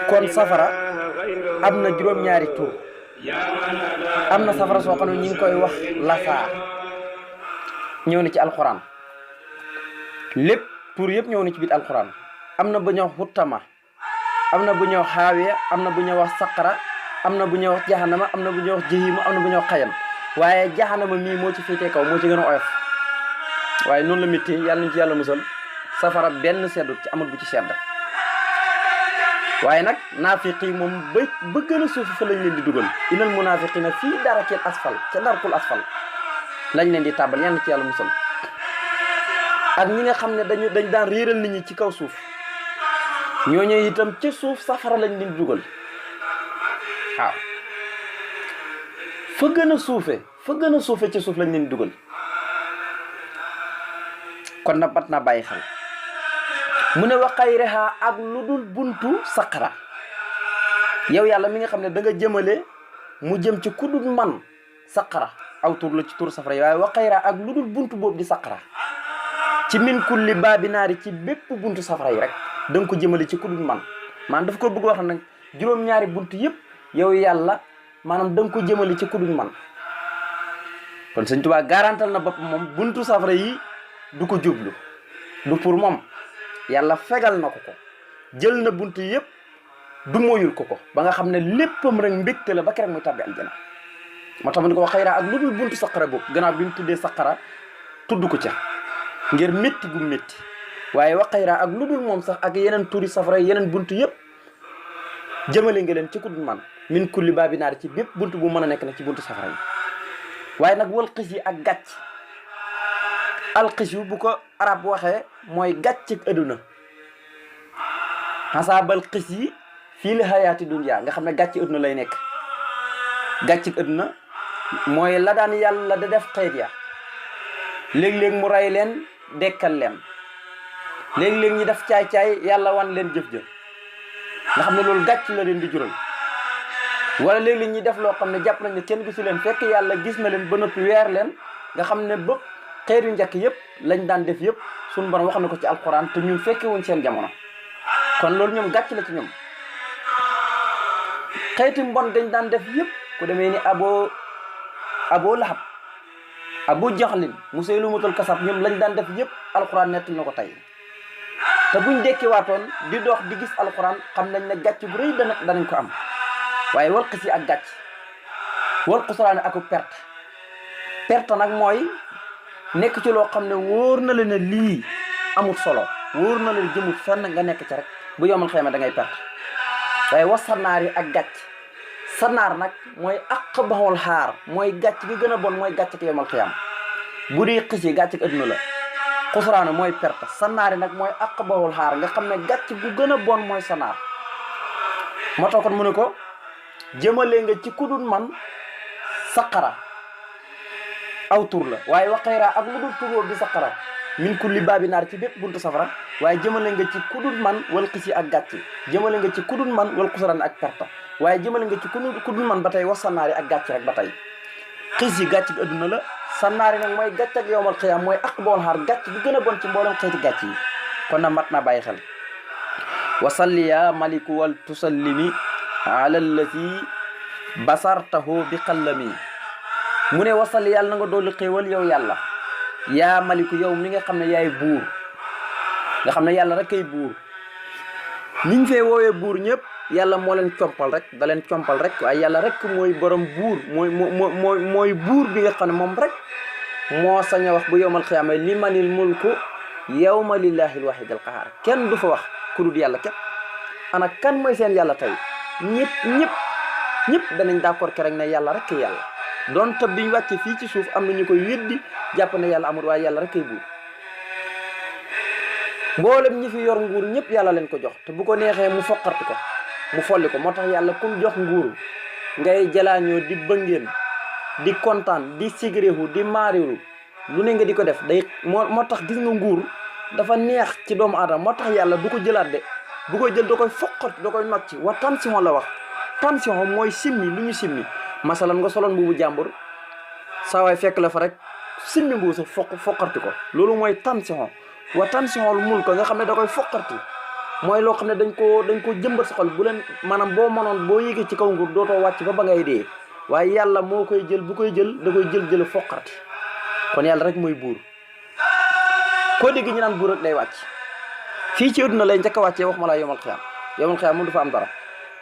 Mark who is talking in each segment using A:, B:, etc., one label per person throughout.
A: kon safara am na juróom-ñaari tur am na safara soo xam ne ñi ngi koy wax lasaa ñëw na ci alxuraan lépp tur yëpp ñëw na ci biir alxuraan am na bu ñëw xuttama am na bu ñëw xaawiya am na bu ñëw wax saqara am na bu ñëw wax jahanama am na bu ñëw wax jahiima am na bu ñëw wax xayam waaye jahanama mii moo ci féetee kaw moo ci gën a oyof waaye noonu la métti yàlla nañ ci yàlla musal safara benn seddut ci amul bu ci sedd waaye nag naafiq yi moom ba gën a suufi fa lañ leen di dugal inal munaafiqiina fii darakil asfal ca darkul asfal lañ leen di tàbbal yàlla ci yàlla musal ak ñi nga xam ne dañ daan réeral nit ñi ci kaw suuf ñooñu itam ca suuf safara lañ leen di dugal waaw fa gën a suufe ci suuf lañ leen di dugal kon nag bat naa bàyyi xel mu ne wa xayriha ak lu dul buntu saqara yow yàlla mi nga xam ne da nga jëmale mu jëm ci ku dul man saqara aw tur la ci tur safara yi waaye wa xayriha ak lu dul buntu boobu di saqara ci min kulli baabi naari ci bépp buntu safara yi rek da nga ko jëmale ci ku dul man maanaam daf ko bëgg wax nag juróom-ñaari buntu yëpp yow yàlla maanaam da nga ko jëmale ci ku dul man kon Sëñ Tuubaa garantal na bopp moom buntu safara yi du ko jublu du pour moom yàlla fegal na ko jël na buntu yëpp du moyul ko ba nga xam ne léppam rek mbégte la ba kerek muy tàbbi aljana moo tax mu ne ko wax xayra ak lu dul buntu saqara boobu gannaaw bi mu tuddee saqara tudd ko ca ngir métti gu métti waaye wax xayra ak lu dul moom sax ak yeneen turi safara yeneen buntu yëpp jëmale nga leen ci ku dul man min kulli baabi naar ci bépp buntu bu mën a nekk nag ci buntu safara yi waaye nag wal xis yi ak gàcc alxis yu bu ko arab waxee mooy gàcceg adduna xasaabal xis yi fii la xayaati dunya nga xam ne gàcce adduna lay nekk gàcceg adduna mooy la daan yàlla da def xeet ya léeg-léeg mu rey leen dekkal leen léeg-léeg ñi def caay-caay yàlla wan leen jëf-jëf nga xam ne loolu gàcc la leen di jural wala léeg-léeg ñi def loo xam ne jàpp nañ ne kenn gisu leen fekk yàlla gis na leen ba noppi weer leen nga xam ne bëpp xeet yu njëkk yëpp lañ daan def yëpp suñu borom wax na ko ci alxuraan te ñun fekke wuñ seen jamono kon loolu ñoom gàcc la ci ñoom xeeti mbon dañ daan def yëpp ku demee ni abo lahab abu jaxlin musaylimatul kasab ñoom lañ daan def yëpp alxuraan nettal na ko tey te buñ dekki waatoon di dox di gis alxuraan xam nañ ne gàcc bu rëy danañ ko am waaye wal xis yi ak gàcc wal xusraane aku perte nag mooy nekk ci loo xam ne wóor na la ne lii amul solo wóor na la ne jëmul fenn nga nekk ci rek bu yomal xëy da ngay perte waaye was sanaar yi ak gàcc sanaar nag mooy ak baxul xaar mooy gàcc gi gën a bon mooy gàcc ki yomal xiyam bu dee xis yi gàcc adduna la xusraane mooy perte sanaar yi nag mooy ak baxul xaar nga xam ne gàcc gu gën a bon mooy sanaar moo tax kon mu ne ko jëmale nga ci kudul man saqara aw tur la waaye waxayraa ak lu dul tur di saqara min kulli baabi naar ci bépp buntu safara waaye jëmale nga ci kudul man wal xisi ak gàcc jëmale nga ci kudul man wal xusaraan ak perte waaye jëmale nga ci kudul man ba tey was sanaari ak gàcc rek ba tey xis yi gàcc gi adduna la sanaari nag mooy gàcc ak yowmal xiyaam mooy ak bool xaar gàcc gi gën a bon ci mboolem xeeti gàcc yi kon na mat naa bàyyi xel wasalli ya maliku wal tusallimi ala allati basartahu bi qallami mu ne wasalli yàlla na nga dolli xéewal yow yàlla yaa maliku yow mi nga xam ne yaay buur nga xam ne yàlla rek kay buur niñ fee woowee buur ñëpp yàlla moo leen compal rek da leen compal rek waaye yàlla rek mooy borom buur mooy buur bi nga xam ne moom rek moo sañ a wax bu yowmal xiyaama limanil mulku yawma lillahi alwahid alqahar kenn du fa wax ku dul yàlla képp ana kan mooy seen yàlla tey ñëpp danañ d'accord ke rek ne yàlla rek kay yàlla doon te biñ wàcce fii ci suuf am na ñu koy weddi jàpp ne yàlla amul waaye yàlla rek kay buur mboolem ñi fi yor nguur ñëpp yàlla leen ko jox te bu ko neexee mu foqarti ko mu folli ko moo tax yàlla kum jox nguur ngay jalaañoo di bëngeen di kontaan di sigréhu di maariru lu ne nga di ko def day moo tax gis nga nguur dafa neex ci doomu aadama moo tax yàlla du ko jëlaat de bu koy jël da koy foqarti da koy nocci wa tension la wax tension mooy simmi lu ñu simmi masalan nga soloon mbubu jàmbur saa waay fekk la fa rek simmi mbubu sa foqarti ko loolu mooy tension wa tension lu mul ko nga xam ne da koy foqarti mooy loo xam ne dañ koo jëmbat sa xol bu leen maanaam boo mënoon boo yéegee ci kaw nguur dootoo wàcc ba ngay dee waaye yàlla moo koy jël bu koy jël da koy jël foqarti kon yàlla rek mooy buur koo dégg ñu naan buur rek day wàcc fii ci àdduna lay njëkk a wàccee wax ma laa yomal xiyaam moom du fa am dara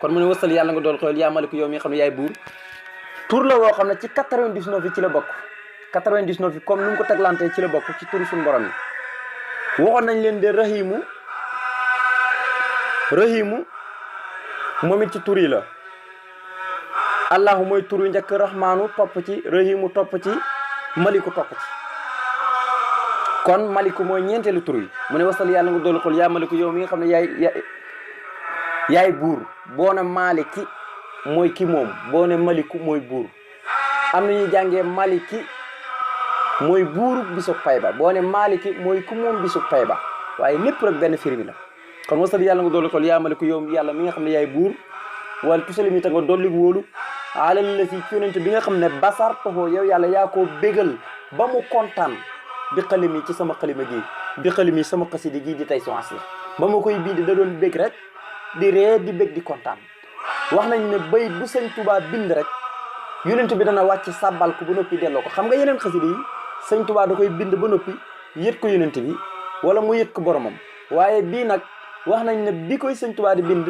A: kon mu ne wasal yàlla nga dool xool yaa maliku yow mi nga xam ne yaay buur tur la woo xam ne ci 99 yi ci la bokk 99 yi comme ni mu ko teglantee ci la bokk ci turu suñu borom yi waxoon nañ leen de rahimu moom it ci tur yi la allahu mooy tur yu njëkk rahmaanu topp ci rahimu topp ci maliku topp ci kon maliku mooy ñeenteelu tur yi mu ne wasal yàlla nga dool xool yaa maliku yow mi nga xam ne yaay buur boo ne maliki mooy ki moom boo ne maliku mooy buur am na ñuy jàngee maliki mooy buuru bisub pay ba boo ne maliki mooy ku moom bisub pay ba waaye lépp rek benn firi bi la kon wasal yàlla nga dolli xool yaa maliku yow yàlla mi nga xam ne yaay buur wala tusalimi ta nga dolli wóolu alal la si yonent bi nga xam ne basar toxoo yow yàlla yaa koo bégal ba mu kontaan bi xalimi ci sama xalima gi bi xalimi sama xasidi gii di tey so asir ba ma koy bind da doon bég rek di ree di bég di kontaan wax nañ ne bayit bu sëñ Tuubaa bind rek yonent bi dana wàcc sàbbal ko ba noppi delloo ko xam nga yeneen xasida yi sëñ Tuubaa da koy bind ba noppi yët ko yonent bi wala mu yët ko boromam waaye bii nag wax nañ ne bi koy sëñ Tuubaa di bind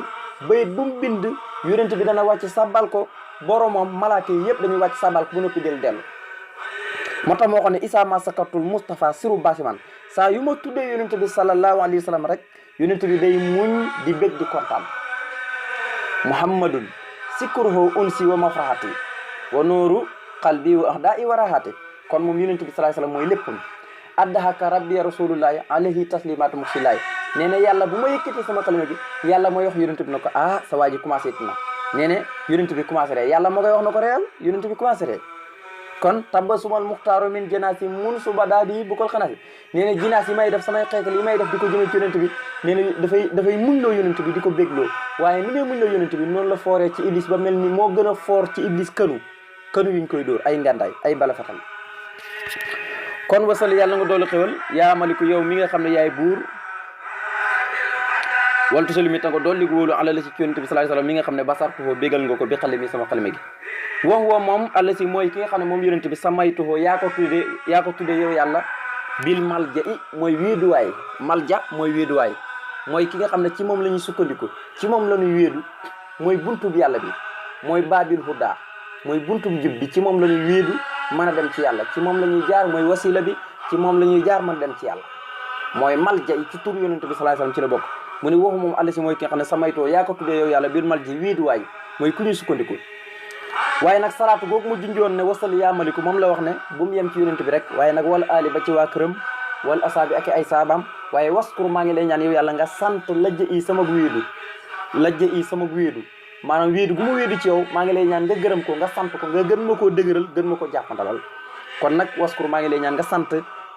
A: bayit bu mu bind yonent bi dana wàcc sàbbal ko boromam malaaka yi yëpp dañuy wàcc sàbbal ko ba noppi dellu moo tax moo xam ne isaama sakatul Moustapha siru basiman saa yu ma tuddee yonent bi sallallahu alayhi wa sallam rek yonent bi day muñ di bég di kontaan muhammadun sikruhu unsi wa mafrahati wa nooru qalbi wa ahda i wa rahati kon moom yonent bi sallallahu alayhi wa sallam mooy léppam addahaka rabbi rasulullahi alayhi taslimatu muksilaay nee na yàlla bu ma yëkkati sama kalima gi yàlla mooy wax yonent bi ne ko sa waa ji commencé tina nee na yonent bi commencé ree yàlla moo koy wax na ko réel yonent bi commencé ree kon tabbasumal muxtaaru min jinaas yi mun suba daa bi bu kol xanaas yi nee na jinaas yi may def samay xeetal yi may def di ko jëmee ci yonent bi nee na dafay muñ loo yonent bi di ko bégloo waaye ni may muñ loo yonent bi noonu la fooree ci iblis ba mel ni moo gën a foor ci iblis kënu yuñ koy dóor ay ngandaay ay bala fatal kon wasal yàlla nga doolu xewal yaa maliku yow mi nga xam ne yaay buur wala tusali mi ta nga dolli wóolu ala la si ci yonent bi sallallahu alayhi wasallam mi nga xam ne basartuhoo bégal nga ko bi xale mi sama xalima gi wax woo moom alla si mooy ki nga xam ne moom yonent bi samaytuhoo yaa ko tudde yow yàlla bil malja i mooy wéeduwaay malja mooy wéeduwaay mooy ki nga xam ne ci moom la ñuy sukkandiku ci moom la ñuy wéedu mooy buntub yàlla bi mooy baabil huda mooy buntub jub bi ci moom la ñuy wéedu mën a dem ci yàlla ci moom la ñuy jaar mooy wasila bi ci moom la ñuy jaar mën a dem ci yàlla mooy malja i ci tur yonent bi sallallahu alayhi wasallam ci la bokk mu ne waxu moom alla si mooy ki nga xam ne samaytoo yaa ko tuddee yow yàlla bil malji wéeduwaay mooy ku ñuy sukkandiku waaye nag salaatu googu mu junjoon ne wasal yaa maliku moom la wax ne bu mu yem ci yonent bi rek waaye nag wala ali ba ci waa këram wala asaabi ak ay saabaam waaye waskur maa ngi lay ñaan yow yàlla nga sant lajja i sama wéedu maanaam wéedu gu ma wéedu ci yow maa ngi lay ñaan nga gërëm ko nga sant ko nga gën ma koo dëgëral gën ma ko jàppandalal kon nag waskur maa ngi lay ñaan nga sant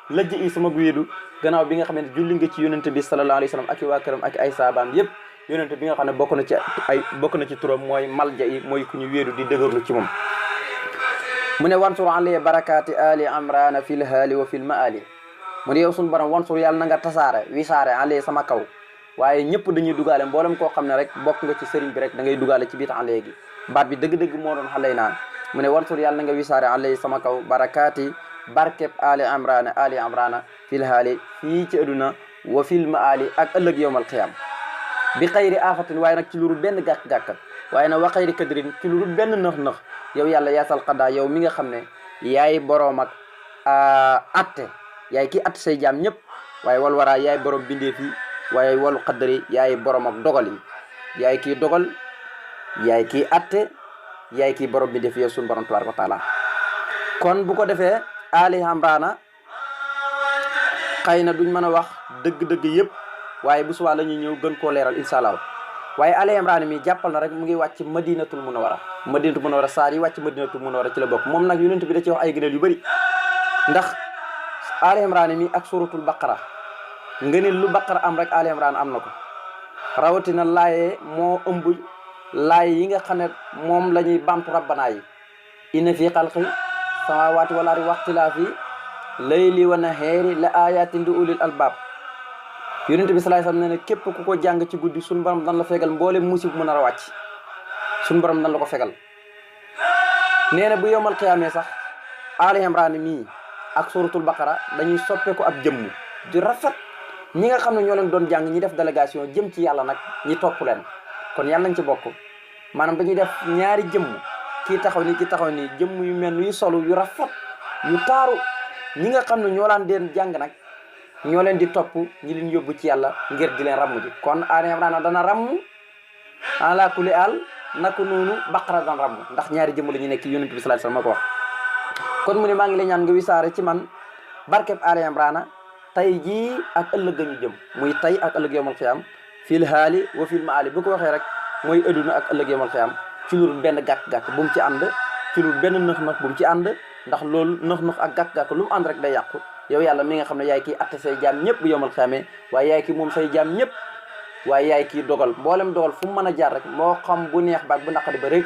A: lajja i sama wéedu gannaaw bi nga xam ne julli nga ci yonent bi sallallahu alayhi wa sallam ak i waa këram ak ay saabaam yëpp yonent bi nga xam ne bokk na ci turam mooy malja yi mooy ku ñu wéedu di dëgërlu ci moom mu ne wansur ali barakaati ali amrana fil haali wa fil maali mu ne yow suñu borom wansur yàlla na nga tasaare wisaare ali sama kaw waaye ñëpp dañuy dugaale mboolem koo xam ne rek bokk nga ci sëriñ bi rek da ngay dugaale ci biir ali gi baat bi dëgg-dëgg moo doon xaley naan mu ne wansur yàlla na nga wisaare ali sama kaw barakaati barkeb ali amrana fil haali fii ci aduna wa fil maali ak ëllëg yowmal qiyam bi xayri afatin waaye nag ci lu dul benn gàkk-gàkk waaye nag wa xayri kadrin ci lu dul benn nëx-nëx yow yàlla yaasal xadaa yow mi nga xam ne yaay boroom ak atte yaay kii atte say jaam ñëpp waaye wal waraa yaay borom bindee fii waaye walu xaddari yaay borom ak dogal yi yaay kii dogal yaay kii atte yaay kii borom bindee fii yow suñu borom tabaaraka wa taala kon bu ko defee ali amrana xëy na duñ mën a wax dëgg-dëgg yëpp waaye bu subaa la ñuy ñëw gën koo leeral incha allah waaye ali imran mi jàppal na rek mu ngi wàcc madinatul munawara saar yi wàcc madinatul munawara ci la bokk moom nag yonent bi da ci wax ay gëneel yu bëri ndax ali imran mi ak suratul baqara ngëneel lu baqara am rek ali imran am na ko rawatina laaye moo ëmb laay yi nga xam ne moom la ñuy bamtu rabbanaa yi inna fi xalqi samaawaati wal ardi waxtilaafi layli wa nahaari la ayatin li ulil albab yonent bi salaay salaam nee na képp ku ko jàng ci guddi suñu borom dan la fegal mboolem musib mu nar a wàcc suñu borom dan la ko fegal. nee na bu yowmal xiyaamee sax Ali Imran mii ak suratul baqara dañuy soppeeku ab jëmm di rafet ñi nga xam ne ñoo leen doon jàng ñi def délégation jëm ci yàlla nag ñi topp leen kon yàlla nañ ci bokk. maanaam dañuy def ñaari jëmm kii taxaw nii kii taxaw nii jëmm yu mel yu solu yu rafet yu taaru ñi nga xam ne ñoo laan deen jàng nag ñoo leen di topp ñi leen yóbbu ci yàlla ngir di leen ramm ji kon Ali Imran dana ramm ala kulli al naka noonu baqara dana ramm ndax ñaari jëmm la ñu nekk yonent bi sallallahu alayhi wasallam ma ko wax. kon mu ne maa ngi lay ñaan nga wisaare ci man barkeb Ali Imran tey jii ak ëllëg ñu jëm muy tey ak ëllëg yawmal qiyaam fil haali wa fil maali bu ko waxee rek mooy adduna ak ëllëg yawmal qiyaam ci lu benn gàkk-gàkk bu mu ci ànd ci lu benn nëx-nëx bu mu ci ànd ndax loolu nëx-nëx ak gàkk-gàkk lu mu ànd rek day yàqu yow yàlla mi nga xam ne yaay kii atte say jaam ñëpp bu yawmal qiyaamee waaye yaay kii moom say jaam ñëpp waaye yaay kii dogal mboolem dogal fu mu mën a jaar rek moo xam bu neex baag bu naqari ba rek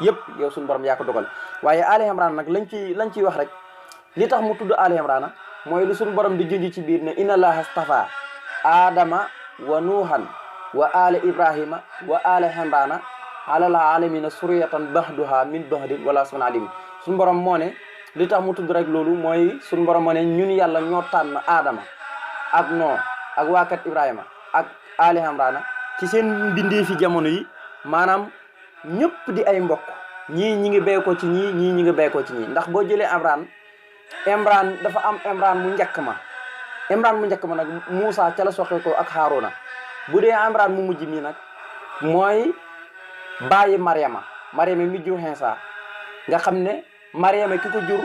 A: yëpp yow suñu borom yaa ko dogal. waaye Ali Imran nag lañ ciy wax rek li tax mu tudd Ali Imran mooy lu suñu borom di junj ci biir ne inna allaha stafa adama wa nuuhan wa ala ibrahima wa ala imrana alal alamina suriyatan bahduha min bahdin wala sun alimin suñu borom moo ne li tax mu tudd rek loolu mooy suñu borom moo ne ñun yàlla ñoo tànn Adama ak Noo ak waakat Ibrahima ak Ali Imrana ci seen mbindee fi jamono yi maanaam ñëpp di ay mbokk ñii ñi ngi béykoo ci ñii ñi ngi béykoo ci ñii ndax boo jëlee Imran dafa am Imran mu njëkk ma nag Moussa ca la soxee ko ak Haruna bu dee Imran mu mujj mii nag mooy bàyyi Mariama mi jur Insa nga xam ne Mariama ki ko jur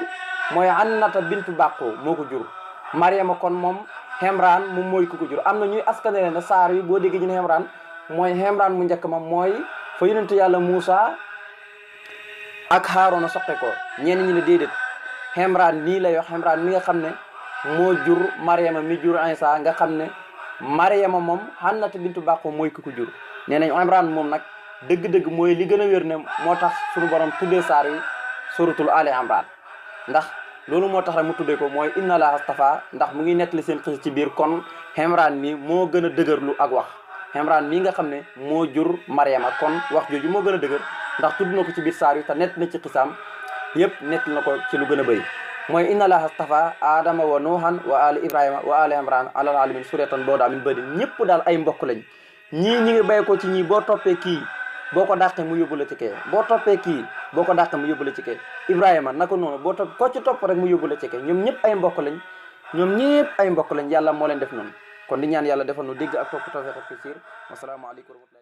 A: mooy Annata bintu Bàqo moo ko jur Mariama kon moom Imran moom mooy ki ko jur am na ñuy askanale ne saar yi boo déggee ñu ne Imran mooy Imran mu njëkk ma mooy fa yonent yàlla Moussa ak Haruna soqe ko ñenn ñi ne déedéet Imran nii lay wax Imran mi nga xam ne moo jur Mariama mi jur Insa nga xam ne Mariama moom Annata bintu Bàqo mooy ki ko jur nee nañ Imran moom nag dëgg-dëgg mooy li gën a wér ne moo tax suñu borom tuddee saar yi suratul Ali Imran ndax loolu moo tax rek mu tuddee ko mooy inna allaha astafa ndax mu ngi nettali seen xis ci biir kon Imran mi moo gën a dëgërlu ak wax Imran mi nga xam ne moo jur Mariama kon wax jooju moo gën a dëgër ndax tudd na ko ci biir saar yi te nett na ci xisaam yëpp nett na ko ci lu gën a bëri mooy inna allaha astafa adama wa nuuhan wa ali ibrahima wa ali imran alal alamin suratan boo daa min bëri ñëpp daal ay mbokk lañ ñii ñi ngi béy ko ci ñii boo toppee kii boo ko dàqee mu yóbbu la ci kee boo toppee kii boo ko dàqee mu yóbbu la ci kee Ibrahima naka noonu boo topp ko ci topp rek mu yóbbu la ci kee ñoom ñëpp ay mbokk lañ yàlla moo leen def noonu kon di ñaan yàlla defal nu dégg ak topp tawfiq ak taysiir wasalaamaaleykum